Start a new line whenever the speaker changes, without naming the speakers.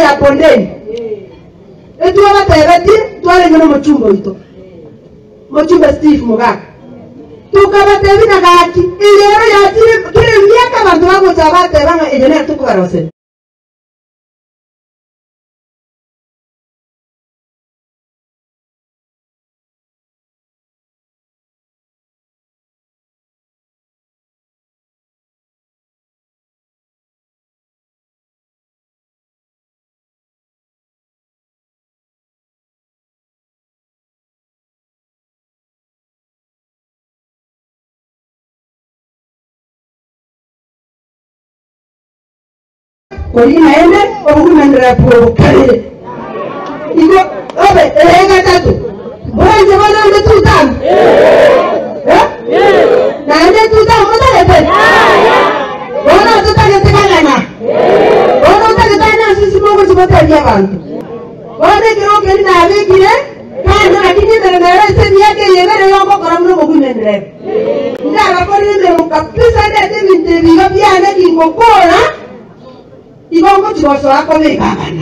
ya Bondeni, etwabatebetie twarenge nomochumbe oito, Mochumbe Steve Mogaka. Tokabatebia ng'a gaki, eye ero yachire kera emiaka abanto bagocha bateba ng'a eye nero tokobaroseria. Kori naende obogumenera bw'obokabere. Igo obe eye gatato. Mboranche bono ande tutano? Eh? Naende tutano motagete? Bono totagete kang'ana? Bono otagete ane ase isiko ogochi gotebia abanto. Bono ekero keria nabekire kando lakini emeremo ero ase emiaka eye ebere yogokora buna omogumenera. Ndabakorere emeremo kabisa ndete ebinto ebi iga biane gingokora, igo ngochi gosoa koba egavana.